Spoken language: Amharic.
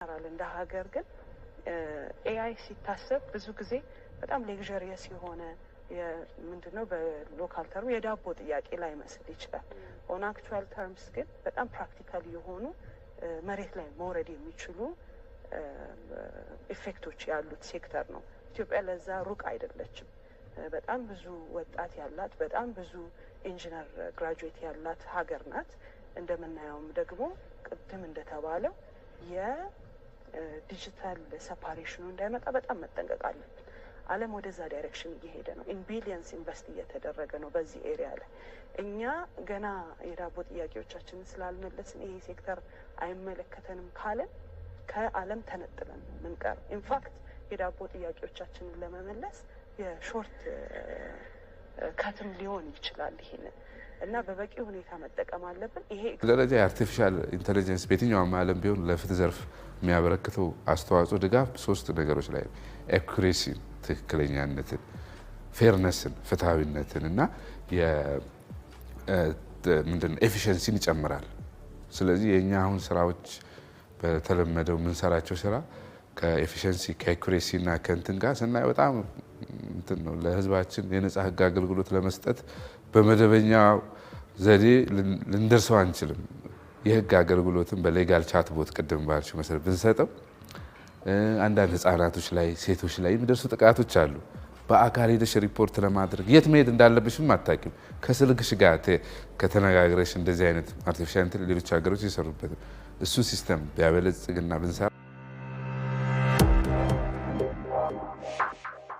እንደ ሀገር ግን AI ሲታሰብ ብዙ ጊዜ በጣም luxurious የሆነ፣ ምንድነው በ local term ኡ የዳቦ ጥያቄ ላይመስል ይችላል። On actual terms ግን በጣም practical የሆኑ፣ መሬት ላይ መውረድ የሚችሉ effect ኦች ያሉት ሴክተር ነው። ኢትዮጵያ ለዛ ሩቅ አይደለችም። በጣም ብዙ ወጣት ያላት፣ በጣም ብዙ engineer graduate ያላት ሀገር ናት። እንደምናየውም ደግሞ ቅድም እንደተባለው የ digital separation ኑ እንዳይመጣ በጣም መጠንቀቅ አለብን። ዓለም ወደዛ direction እየሄደ ነው። In billions invest እየተደረገ ነው በዚህ area ላይ። እኛ ገና የዳቦ ጥያቄዎቻችንን ስላልመለስን ይሄ ሴክተር አይመለከተንም ካለን ከዓለም ተነጥለን ነው ምንቀር። In fact የዳቦ ጥያቄዎቻችንን ለመመለስ የ short cut ም ሊሆን ይችላል ይሄንን እና በበቂ ሁኔታ መጠቀም አለብን። ይሄ ደረጃ የ artificial intelligence በየትኛውም ዓለም ቢሆን ለፍትህ ዘርፍ የሚያበረክተው አስተዋጽኦ፣ ድጋፍ ሶስት ነገሮች ላይ accuracy ን፣ ትክክለኛነትን፣ fairness ን፣ ፍትሐዊነትን እና ምንድን ነው efficiency ን ይጨምራል። ስለዚህ የእኛ አሁን ስራዎች በተለመደው የምንሰራቸው ስራ ከ efficiency፣ ከ accuracy እና ከእንትን ጋር ስናይ በጣም እንትን ነው። ለህዝባችን የነጻ ህግ አገልግሎት ለመስጠት በመደበኛ ዘዴ ልንደርሰው አንችልም። የህግ አገልግሎትን በ legal chatbot ቅድም ባልሽው መሰረት ብንሰጠው አንዳንድ ህጻናቶች ላይ፣ ሴቶች ላይ የሚደርሱ ጥቃቶች አሉ። በአካል ሄደሽ ሪፖርት ለማድረግ የት መሄድ እንዳለብሽም አታውቂም። ከስልክሽ ጋር ከተነጋግረሽ እንደዚህ አይነት artificial ሌሎች ሀገሮች የሰሩበት እሱ system ቢያበለጽግና ብንሰራ